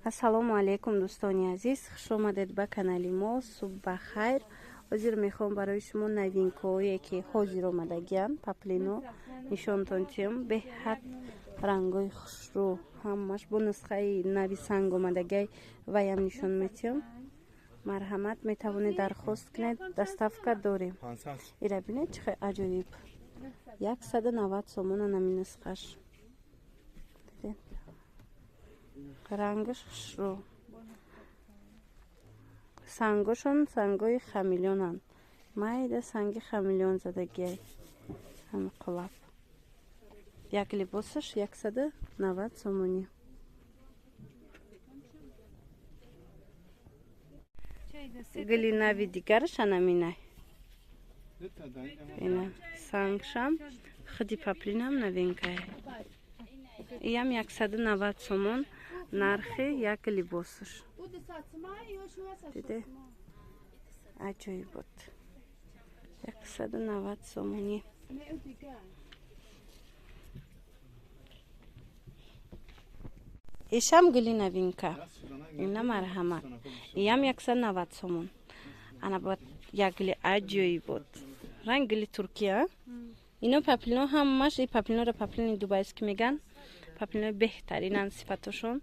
Ассалому алайкум, дӯстони азиз, хуш омадед ба канали мо. Субҳ ба хайр. Ҳозир мехоҳам барои шумо новинкаҳое, ки ҳозир омадагианд, паплино нишонтон тиҳам. Беҳад рангҳои хушрӯ, ҳамаш бо нусхаи нави санг омадагиай, ваям нишон метиҳам. Марҳамат, метавонед дархост кунед, доставка дорем. Ира бинед, чӣ хел аҷоиб, 190 сомона нами нусхаш. Рангаш хушрӯ, сангошон сангои хамелеонанд, майда санги хамелеон задагиай. Ҳами қолаб як либосаш 190 сомонӣ. Гили нави дигараш анаминай, ина сангшам, худи паплинам новинкай. Иям 190 сомон нархи як либосаш. Диде, аҷоибот, 190 сомонӣ. Ишам гули новинка, ина, марҳамат, иям 190 сомон. Ана бад як гули аҷоибот, ранг гули Туркия. Ино паплино ҳамаш, и паплиноро паплини дубайский меган, паплинои беҳтаринанд сифатошон.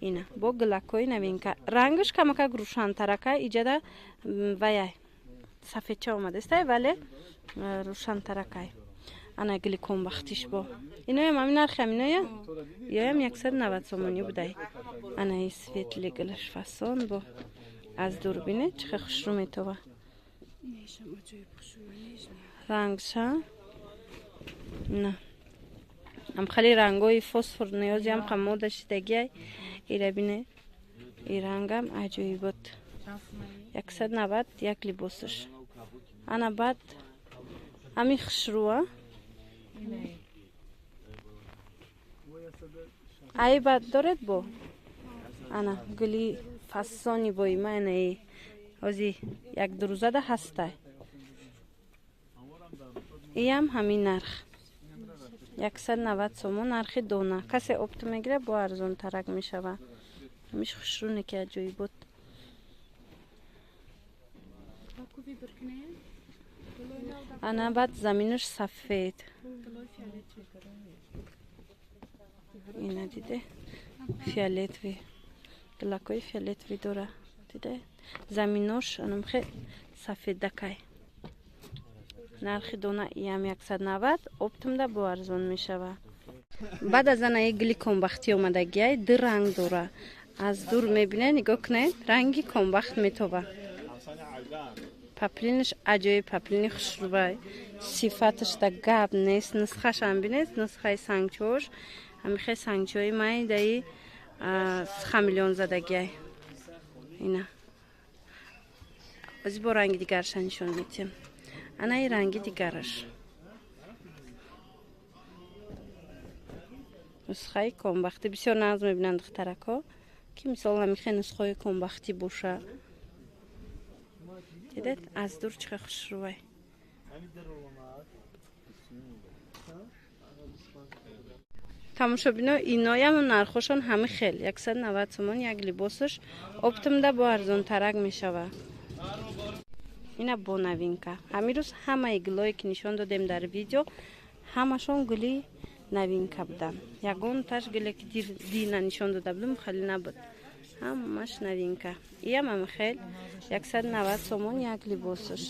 Ина бо гулакҳои новинка, рангаш камакак рӯшантарака, иҷада ваяй сафедча омадастай, вале рӯшантаракай. Ана гили комбахтиш бо иноям ами нархи аминоя, иёям 190 сомонӣ будай. Ана и светлый гулаш фасон, бо аз дур бине, чӣ хел хушрӯ метова рангша. На ам хеле рангҳои фосфор ниёзиам ха мода шидагиай. Ира бине, и рангам аҷоибот, 190 як либосаш. Ана баъд ами хушрӯа ай баъд доред бо ана гули фасони боима. Анаи ҳози як дурӯзада ҳастай, иям ҳамин нарх, 190 сомон нархи дона. Касе оптом мегирад, бо арзонтарак мешавад. Ҳамиш хушрӯне ки аҷоибот. Ана баъд заминаш сафед, ина диде, фиолетовый, гулакҳои фиолетовый дора. Диде, заминош анамхе сафедакай. Нархи дона иям 190, оптомда бо арзон мешавад. Баъд аз анаи гили комбахтӣ омадагиай, ду ранг дора. Аз дур мебинед, нигоҳ кунед, ранги комбахт метова. Паплинаш аҷоиб, паплини хушрӯвай, сифаташ да гап нест. Нусхашам бинед, нусхаи сангчош ҳамихе сангчои майдаи хамелеон задагиай. Ина ози бо ранги дигарша нишон метиҳам. Анаи ранги дигараш, нусхаи комбахтӣ, бисёр нағз мебинанд духтаракҳо, ки мисол ҳамихе нусхаҳои комбахтӣ боша. Дидед, аз дур чӣ хушрӯвай. Тамошобино, иноям нархошон ҳами хел, 190 сомон як либосаш, оптомда бо арзонтарак мешавад. Ина бо новинка. Ҳамин рӯз ҳамаи гулое, ки нишон додем дар видео, ҳамашон гули новинка буданд. Ягонташ гуле, ки дина нишон дода будем, хеле набуд, ҳамаш новинка. Иям ҳами хел, 190 сомон як либосаш.